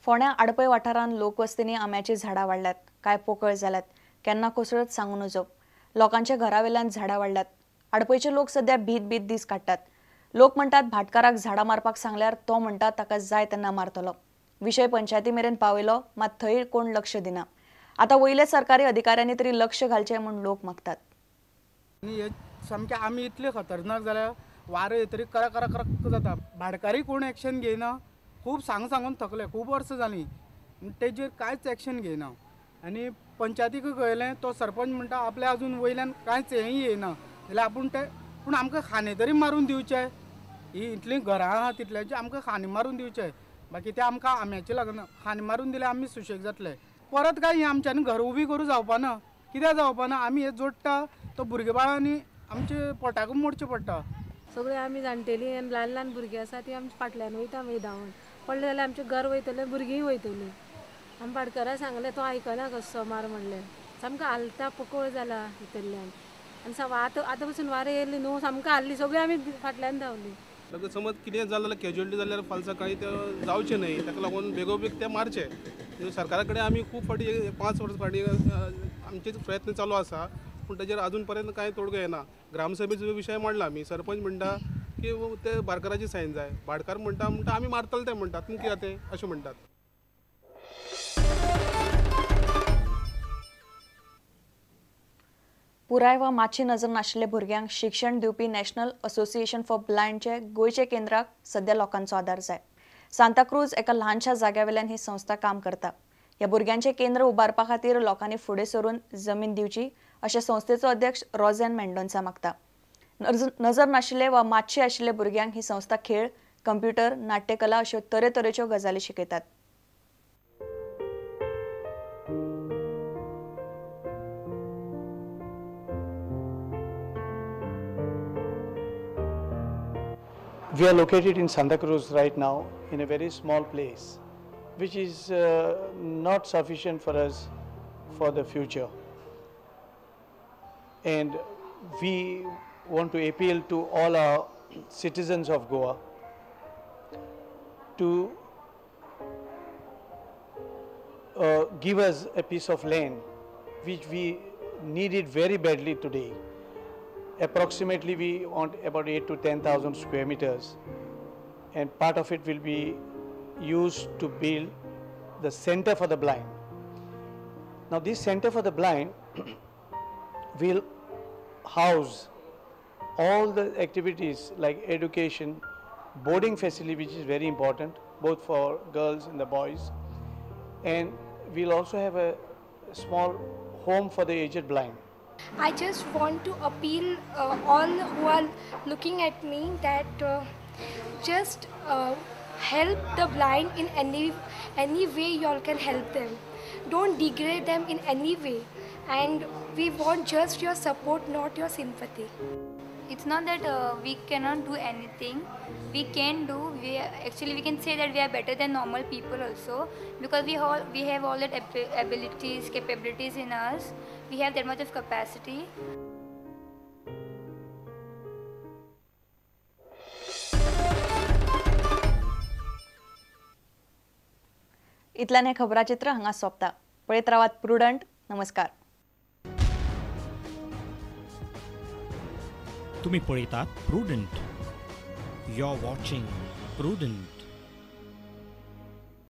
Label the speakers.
Speaker 1: फोंड्या आडपय वाठारांत लोकवस्तींनी आंब्याचीं झाडां वाडल्यात, कांय पोकळ जाल्यात, केन्ना कोसळत सांगू नजो. लोकांच्या घरावेल्यान झाडां वाडल्यात. आडपयचे लोक सध्या भीत भीत दीस काडटात. लोक म्हणटात भाटकाराक झाडां मारपाक सांगल्यार तो म्हणटा ताका जाय तेन्ना मारतलो. विशय पंचायती मेरेन पावयलो, मात थंय कोण लक्ष दिना. आतां वयल्या सरकारी अधिकाऱ्यांनी तरी लक्ष घालचें म्हूण लोक मागतात.
Speaker 2: सामकें आमी इतले खतरनाक जाल्यार वारें येतरी करा करा करक जाता. भाटकारी कोण एक्शन घेयना, खूब सांग सांगून थकले, खूब वर्सां जालीं तेजेर कांयच एक्शन घेयना. आनी पंचायतीकूय कळयलें, तो सरपंच म्हणटा आपल्या अजून वयल्यान कांयच हेंय येयना जाल्यार आपूण ते, पूण आमकां खांदे तरी मारून दिवचे. ही इतलीं घरां आहा तितल्यांचे आमकां खांदे मारून दिवचे, बाकी ते आमकां आंब्याचे लागना. खांदे मारून दिल्यार आमी सुशेग जातले. परत काय हें आमच्यांनी घर उबी करूं जावपाना, कित्याक जावपाना, आमी हें जोडटा तो भुरगे बाळांनी आमचे पोटाकूय मोडचें पडटा.
Speaker 3: सगळे आमी जाणटेली आनी ल्हान ल्हान भुरगीं आसा ती आमच्या फाटल्यान वयता मागीर धांवून, पडले जाल्यार आमचें घर वयतलें, भुरगींय वयतलीं. आमी भाटकारा सांगलें, तो आयकना कसो मार म्हणलें. सामको हालता, पोकळ जाला भितरल्यान आनी आतां आतां पसून वारें येयलें न्हू, सामको हाल्ली, सगळीं आमी फाटल्यान धांवली.
Speaker 4: समज कितें जालें जाल्यार कॅज्युअलिटी जाल्यार फाल्यां सकाळीं तें जावचें न्हय, ताका लागून बेगोबेग तें मारचें. सरकारा कडेन आमी खूब फावटी 5 वर्सां फाटीं आमचे प्रयत्न चालू आसा, पूण ताजेर अजून पर्यंत कांय तोडगो येना. ग्रामसभेचो विशय मांडला आमी, सरपंच म्हणटा की ते भाटकाराची सायन जाय, भाटकार म्हणटा म्हणटा आमी मारतले ते म्हणटात, तुमकां कितें जाता अशें म्हणटात.
Speaker 1: पुराय वा मातशी नजर नाशिल्ल्या भुरग्यांक शिक्षण दिवपी नॅशनल असोसिएशन फॉर ब्लायंडचे गोंयचे केंद्राक सध्या लोकांचो आदार जाय. सांताक्रूज एका ल्हानशा जाग्यावेल्यान ही संस्था काम करता. ह्या भुरग्यांचें केंद्र उबारपा खातीर लोकांनी फुडें सरून जमीन दिवची अशें संस्थेचो अध्यक्ष रोझेन मेंडोन्सा मागता. नजर नाशिल्ले वा मातशे आशिल्ले भुरग्यांक ही संस्था खेळ, कंप्युटर, नाट्यकला अश्यो तरेतरेच्यो गजाली शिकयतात.
Speaker 5: We are located in Santa Cruz right now in a very small place, which is not sufficient for us for the future. And we want to appeal to all our citizens of Goa to give us a piece of land which we need it very badly today. Approximately we want about 8,000 to 10,000 square meters, and part of it will be used to build the Center for the Blind. Now this Center for the Blind will house all the activities like education, boarding facility, which is very important both for girls and the boys, and we'll also have a small home for the aged blind.
Speaker 6: I just want to appeal all who are looking at me that just help the blind in any way you all can help them. Don't degrade them in any way, and we want just your support, not your sympathy.
Speaker 7: It's not that we cannot do anything. We can do. We actually we can say that we are better than normal people also, because we have all that abilities, capabilities in us. We have that much of capacity.
Speaker 1: इतल्यान हें खबराचित्र हांगा सोंपता. पळयत रावात prudent. नमस्कार.
Speaker 8: तुम्ही पळयतात Prudent. You are watching Prudent.